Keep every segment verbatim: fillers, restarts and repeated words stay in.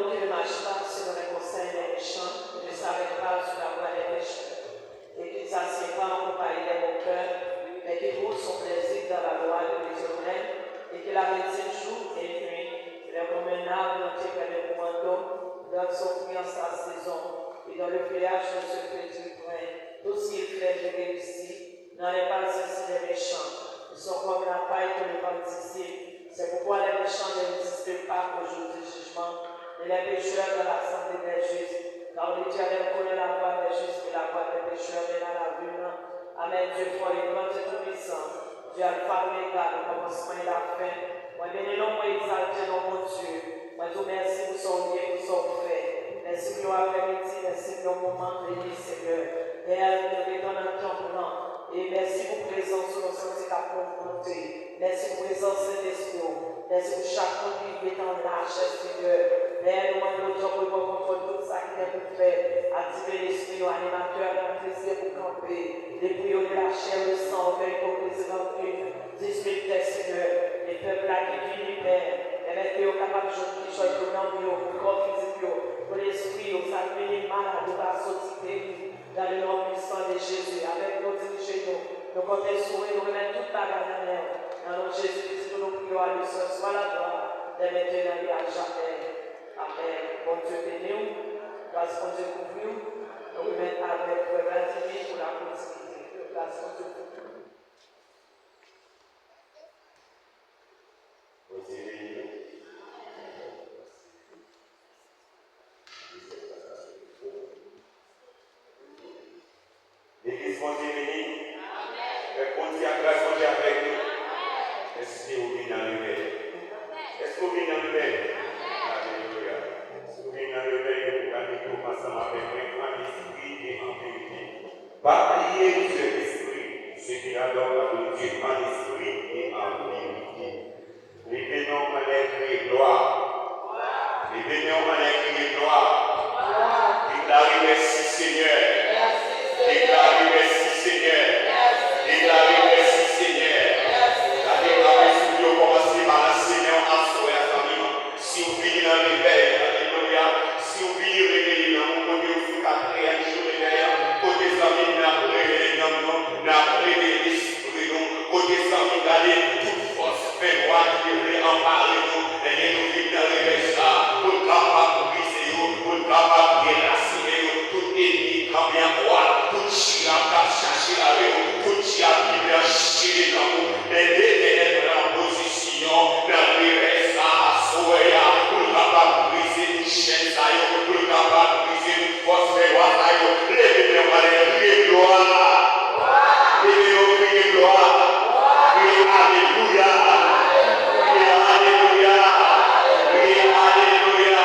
Je ne marche pas selon les conseils des méchants, je ne s'arrête pas sur la voie des pécheurs, et qui ne s'assied pas en compagnie des moqueurs, mais qui trouve son plaisir dans la loi de l'Éternel, et qui la médite jour et nuit. Il est comme un arbre planté près d'un courant d'eau, qui donne son fruit en sa saison, et dont le feuillage ne se flétrit point. Tout ce qu'il fait lui réussit. N'allez pas ainsi les méchants, ils sont comme la paille que le vent dissipe. C'est pourquoi les méchants ne résistent pas au jour du jugement, ni les pécheurs dans l'assemblée des justes. Car l'Éternel connaît la voie des justes, et la voie des pécheurs mène à la ruine. Amen. Dieu fort et grand et tout-puissant, Dieu Alpha, Oméga, le commencement et la fin. Mwen beni non, mwen egzalte non, mon Dieu. Mwen di w mèsi pou sa w ye, pou sa w fè. Mèsi pou yon aprèmidi, mèsi pou yon moman beni, Senyè. Pè, nou gentan nan tanp lan. E mèsi pou prezans ou, nou santi k ap monte. Mèsi pou prezans Sentespri w. Mèsi pou chak moun ki rete an lajè, Senyè. Pè, nou mande w tanpri pran kontwòl tout sa ki gen pou fèt. Aktive lespri yo, animatè, animatris yo pou kanpe. Depouye yo de lachè, lesan, ògèy, ipokrizi, rankin. Dispil tè, Senyè, e pèp la ki vini, Pè, pèmèt ke yo kapab jwenn kichòy pou nanm yo, pou kò fizik yo, pou lespri yo, sa k vini malad yo ka soti geri, dans le nom puissant de Jésus. Avèk nou, dirije nou, nou konte sou ou, nou remèt tout bagay nan men w. Nan non Jezi Kris, nou, nou priye w, à lui seul soit la gloire, dès maintenant et à jamais. Amèn. Bondye beni w, gras Bondye kouvri w, nou remèt avèk frè Vladimir pou la kontinite. Gras Bondye kouvri w. Bondye beni nou. Legliz, Bondye beni nou. Pèp Bondye a, gras Bondye avèk nou. Èske w vin nan rebèl? Èske w vin nan rebèl? Alelouya. Si w vin nan rebèl, ou ka mete w ansanm avèk mwen, an espri e an verite. Pa bliye Dye espri. Ceux qui adorent le Dieu en esprit et en vérité. Leve men w anlè, kriye glwa. Leve men w anlè, kriye glwa. Deklare mèsi, Senyè. Deklare mèsi, Senyè. Deklare mèsi, Senyè. Gade, gade, si w kòmanse balanse men w aswè a, zanmi m. Si w vini nan rebèl, alelouya, si w vini reveye nanm ou, kote w sou katriyèm jou rebèl, kote zanmi m nan reveye nanm nou, nan reveye lespri nou, kote zanmi m gade tout fòs fènwa ki te vle anpare nou, ebyen nou vin nan rebèl sa a, pou n kapab brize yo, pou n kapab derasine yo, tout ènmi kanpe an kwa, tout djab k ap chache lave yo, tout djab ki vle anchene nanm ou, men Letènèl pran pozisyon. Nan rebèl sa a, aswè a, pou l kapab brize tout chèn sa yo, pou l kapab brize tout fòs fènwa sa yo. Leve men w anlè, kriye glwa. Leve men w, kriye glwa. Kriye alelouya. Kriye alelouya. Kriye alelouya.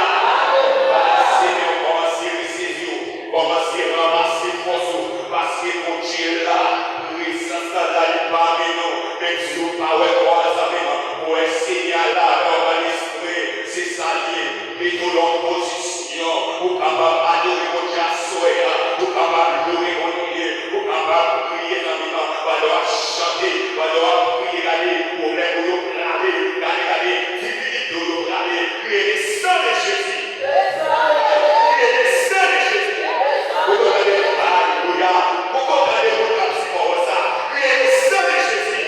Balanse men w, kòmanse resezi w. Kòmanse ranmase fòs ou, paske Bondye la, prezans la la, li pami nou. Menm si w pa wè kò a, zanmi m, ou wè Senyè a ladan w an espri, se sa l ye. Mete w nan pozisyon pou w kapab adore Bondye aswè a, pou w kapab loure Bondye, pou w kapab priye, zanmi m, pandan w ap chante, pandan w ap priye, gade, pwoblèm ou yo prale, gade, gade, difikilte w yo prale, kriye le sang de Jésus. Kriye le sang de Jésus. Ou konn tande, alelouya. Ou konn tande moun k ap di pawòl sa. Kriye le sang de Jésus.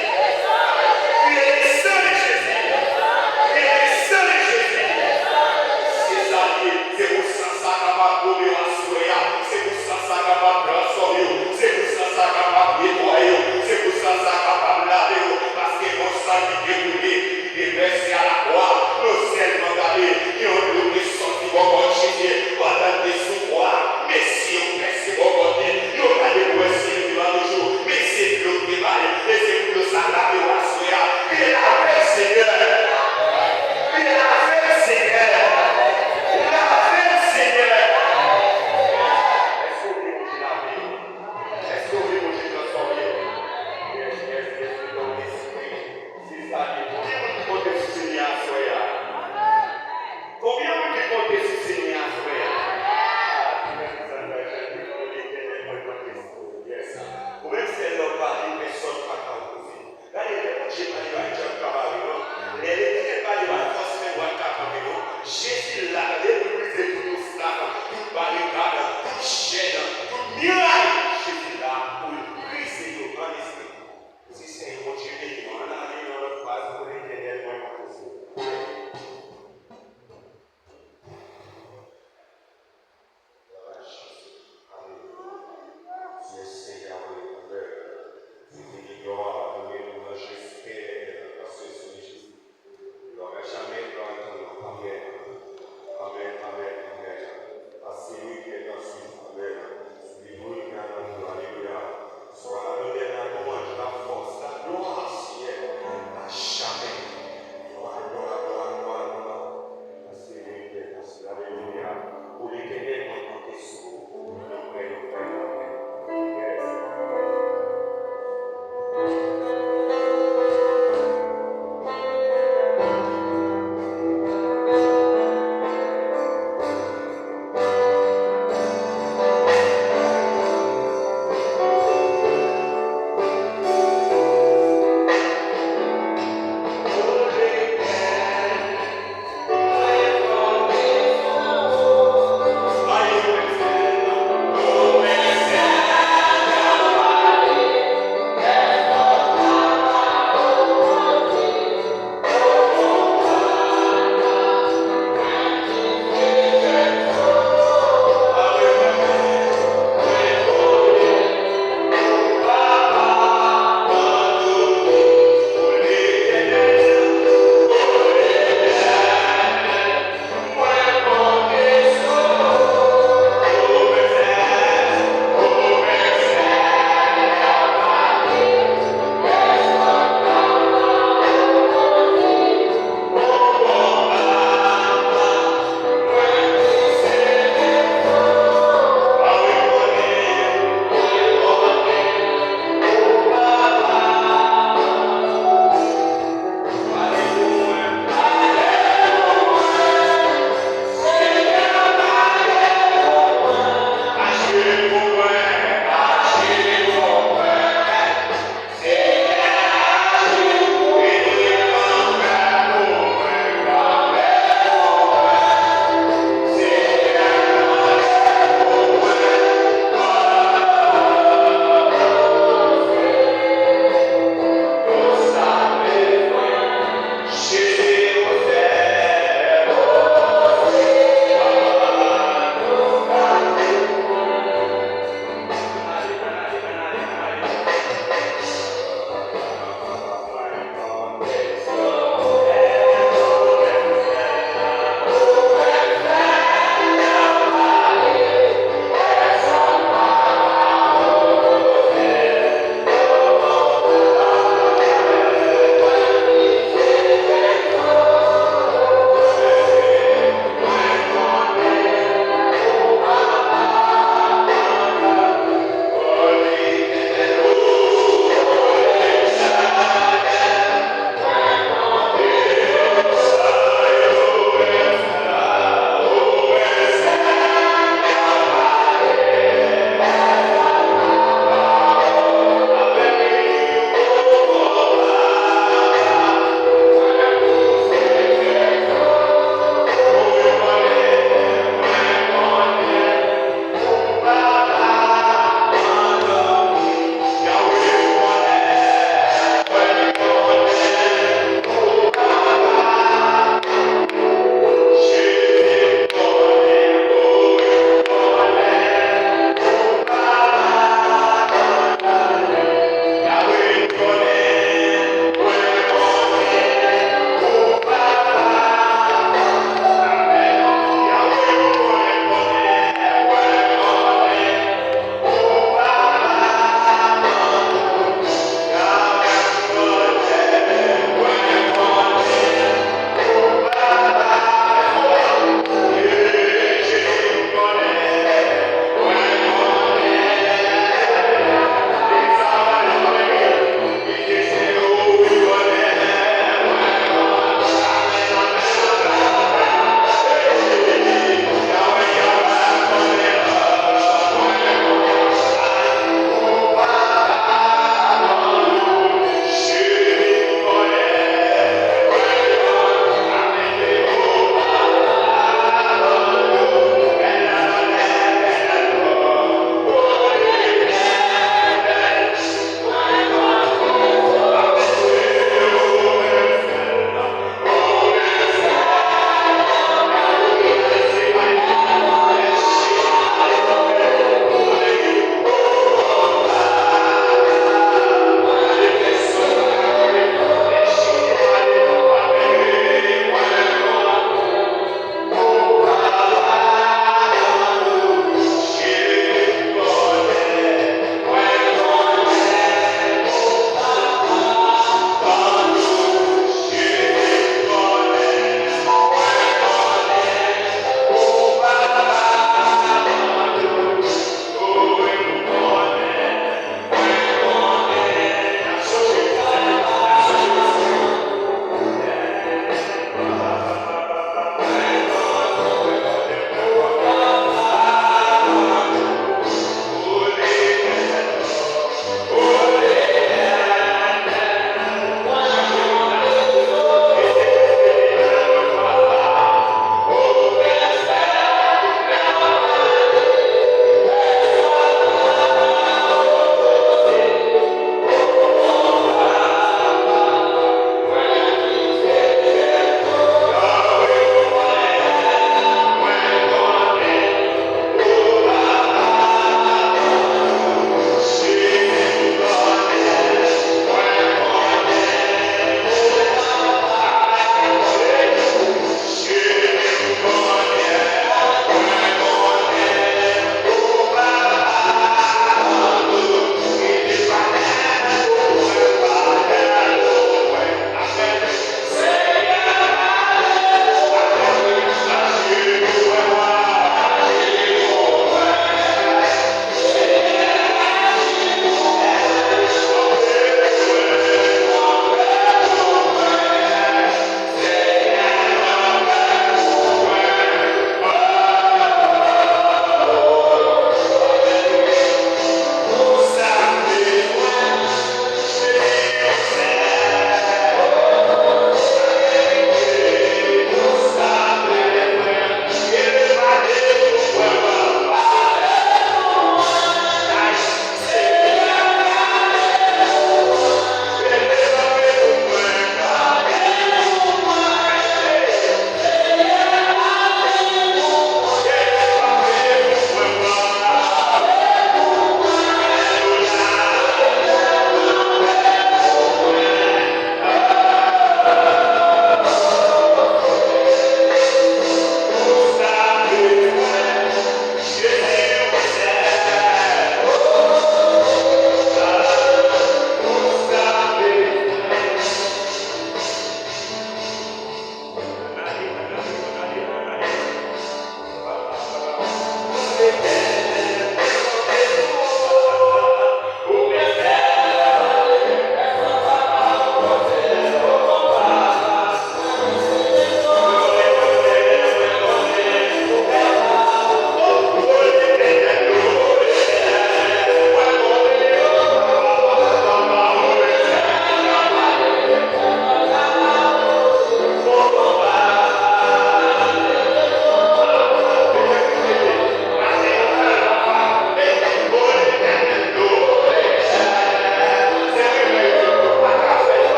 Kriye le sang de Jésus. Kriye le sang de Jésus. Se sa l ye. Se pou san sa kapab pwouve w aswè a. Se pou san sa kapab transfòme w. Se pou san sa kapab netwaye w. Se pou san sa kapab lave w. Paske gon san ki te koule, ki te vèse a lakwa. Non sèlman gade, gen yon dlo te sòti.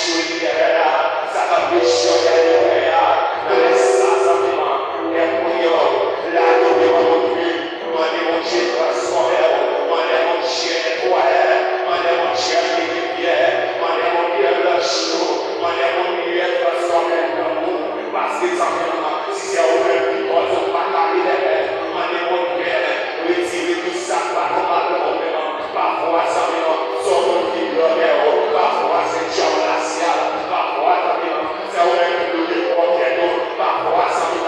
Sou etènèl la, sa k ap desann nan nivo a, nan lè sa, zanmi m, lè priyè w la tonbe nan Bondye, mande Bondye transfòme w, mande Bondye netwaye, mande Bondye pirifye, mande Bondye blanchi w, mande Bondye transfòme w nan moun, paske zanmi m, si se ou menm ki kòz ou pa ka ri lè, mande Bondye retire tout sa k pa nòmal nan ou menm. Pafwa, zanmi m, se yon moun ki blòdè w. Pafwa, se djab rasyal. Pafwa, zanmi m, se ou menm ki bloke pwòp tèt ou. Pafwa, zanmi m,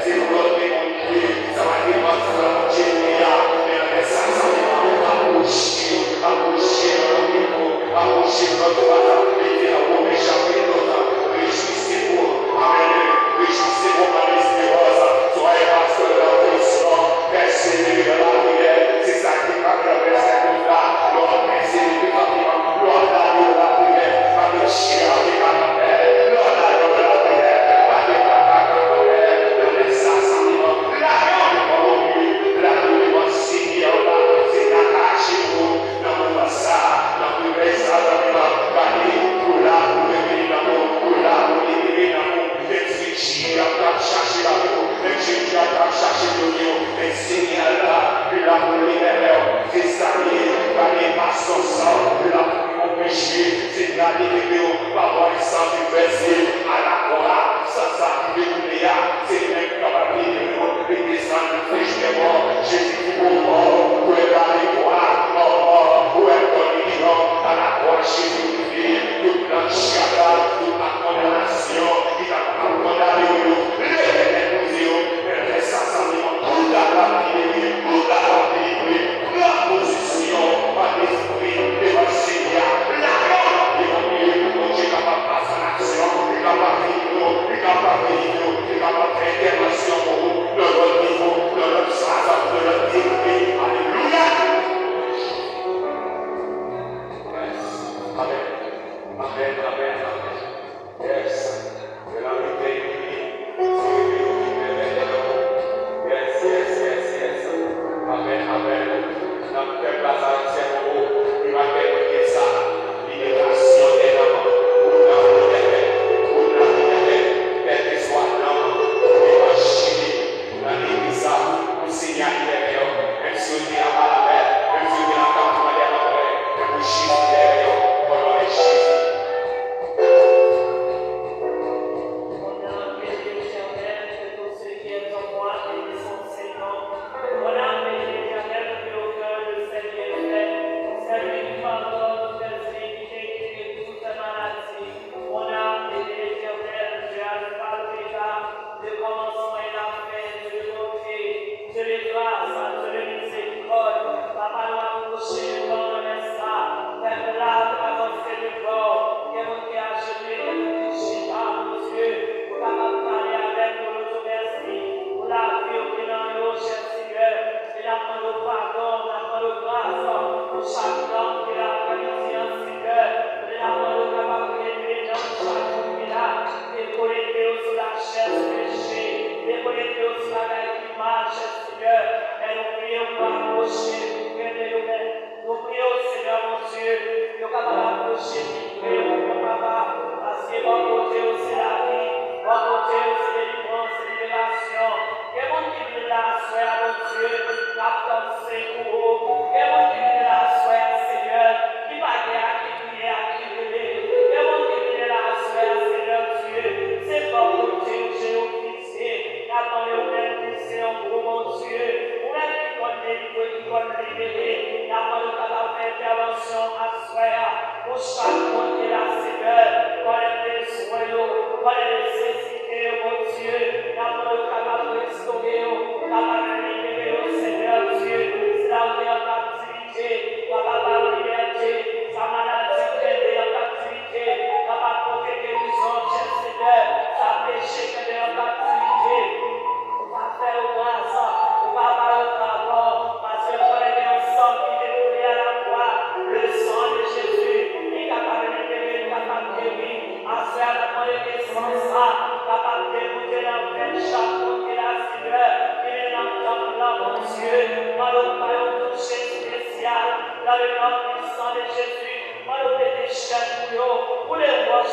se lòt demoun ki ye. Sa pa depann sa Bondye di a. Men nan lè sa, zanmi m, apwoche, apwoche nan non de Bondye. Apwoche nan non de Bondye. Li di nan Women chapit douz, rejwisez-vous. Amèn. Rejwisez-vous en espérance. Soyez pas dans l'affliction. Pèsevere nan lapriyè, se sa ki pale nan vèsè douz la. Lè w ap pèsevere, zanmi m, lè w ap lage nan lapriyè, pa gen chè ki ka kanpe. Lè w ap lage nan lapriyè, pa gen kaka ka kanpe. Nan lè sa, zanmi m, lage w devan Bondye, lage w devan Senyè w la, se la ka achte pou ou nan moman sa, nan priyè sa, zanmi m, gade, ou la pou reveye nanm ou, ou la pou libere nanm ou. Menm si djab ap chache lavi w, menm si djab ap chache domine w, men Senyè a la, li la pou libere w. Se sa li ye, pa gen epasyans, li la pou anpeche. Senyè a libere w pa bwè san ki vèse a lakwa. San sa ki dekoule a, se li menm ki kapab libere w. Li desann nan flèch dèmò. Jezi di pou mò, ou la viktwa, mò, ou wè kò li vivant a lakwa. Jezi Tout plan djab la, tout plan kondanasyon ki t ap kondane yo, Letènèl brize yo. Men lè sa, zanmi m, ou kapab libere, ou kapab delivre. Pran pozisyon an lespri devan Senyè a. Lage w devan li, Bondye kapab pase an aksyon, li kapab delivre w, li kapab delivre w, li kapab fè entèvansyon pou ou nan lòt nivo, nan lòt faz, nan lòt degrè. Alelouya! Amèn. Amèn, amèn, amèn. Yes. Ke la vérité est vini. Se vérité ki pèmèt de l'amour. Yes, yes, yes, yes. Amèn, amèn. N ap fè plas avèk sè Bobo. Li va fè priyè sa. Liberasyon dè nanm. Pou nanm libere. Pou nanm libere. Kèlkeswa nanm. Evanjil. Nan legliz la, pou Senyè a libere yo, menm si yo te anba lamè, menm si yo te nan kanpman dè lanmò, men pou Jezi libere yo, o non de Jezi. On a appelé l'Éternel, que tout ce qui est en moi bénisse son Saint nom. On a appelé l'Éternel, que le cœur de ses bienfaits, celui qui pardonne toute iniquité, qui guérit toute maladie. On a appelé l'Éternel, Dieu Alpha, l'Oméga, le commencement et la fin, Dieu de bonté, Dieu de grâce, Dieu de miséricorde. Papa, nou apwoche devan w nan lè sa. Pèp la, nou avanse devan w. Gen moun ki ajenouye, gen moun ki chita, Bondye, ou kapab pale avèk nou, nou di w mèsi pou lavi w ki nan yo, chè Senyè. E n ap mande w padon, n ap mande w gras pou chak nanm ki la aprèmidi an, Senyè. E n ap mande w kapab reveye nanm chak moun ki la. Dekonekte yo sou lachè, sou peche. Dekonekte yo sou bagay ki mal, chè Senyè. Lè nou priye, ou apwoche, ou prete yo, men nou priye w, Senyè Bondye, yo kapab apwoche pi pre w, Papa, paske bò kote w se lavi, bò kote w se delivrans, se liberasyon. Gen moun ki vin la aswè a, Bondye, k ap tann sekou w. Gen moun ki vin la aswè a, Senyè, ki pa gen a ki priye, a ki rele. Gen moun ki vin la aswè a, Senyè Dye, se bò kote w je yo fikse. N ap mande w menm ki se yon gwo Bondye, ou menm ki konn delivre, ki konn libere. N ap mande w kapab fè entèvansyon aswè a. Pou chak moun ki la, Senyè, konnen bezwen yo, konnen nesesite yo, Bondye, n ap mande w kapab restore yo, kapab libere yo, Senyè Dye, sila ou te an kaptivite, kapab ba yo libète, sa maladi kenbe an kaptivite, kapab pote gerizon, chè Senyè, sa peche kenbe an kaptivite. Ou pa fè yo gras, ou pa ba yo padon, paske yo konnen gen yon san ki te koule a lakwa, le sang de Jésus, ki kapab libere, ki kapab geri. Aswè a, n ap mande ke san sa kapab degoute nan venn chak moun ki la, Senyè, ki vin nan tanp lan, Bondye. Mande w ba yo touche espesyal, dans le nom puissant de Jésus. Mande w pete chèn pou yo, pou lewòch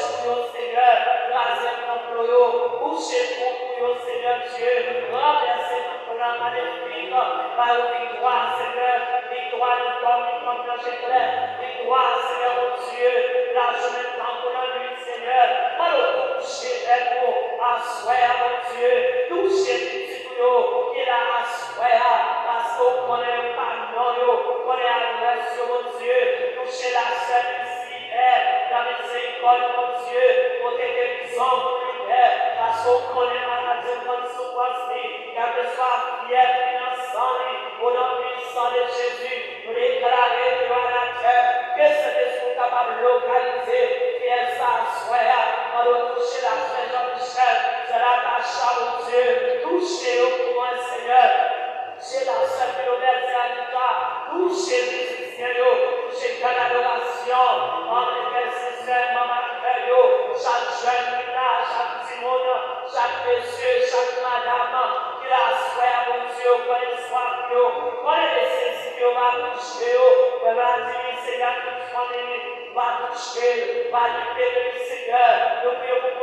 Bondye, ranvèse tout plan malefik, ba yo viktwa, Senyè, viktwa nan dòmi, nan manje klè, viktwa, Senyè Bondye, lajounen tankou lannwit, Senyè, mande w touche pèp ou, aswè a, Bondye, touche pitit ou yo, ki la aswè a, paske w konnen yo pa non yo, ou konnen adrès yo, Bondye, touche la sè Sipè, nan mizerikòd, Bondye, pote gerizon pou li, Pè, paske w konnen maladi l, w konn soufrans li, kèlkeswa fyèv ki nan san li, o non pwisan de Jezi, nou deklare ke anatè, ke Sentespri w kapab lokalize fyèv sa aswè a, pandan w touche la sè Jean Michel, sè Natacha, Bondye, touche yo pou mwen, Senyè. Touche la sè Filomèn, sè Anita, touche mizisyen yo, touche kè dadorasyon, manm entèsesè, manm akè yo, chak jèn ki la, chak timoun, chak mesye, chak madanm, ki la aswè a, Bondye, ou konnen swaf yo, ou konnen nesesite yo, va touche yo, mwen va di, Senyè, tout fanmi, va touche, va libere, Senyè, nou priye pou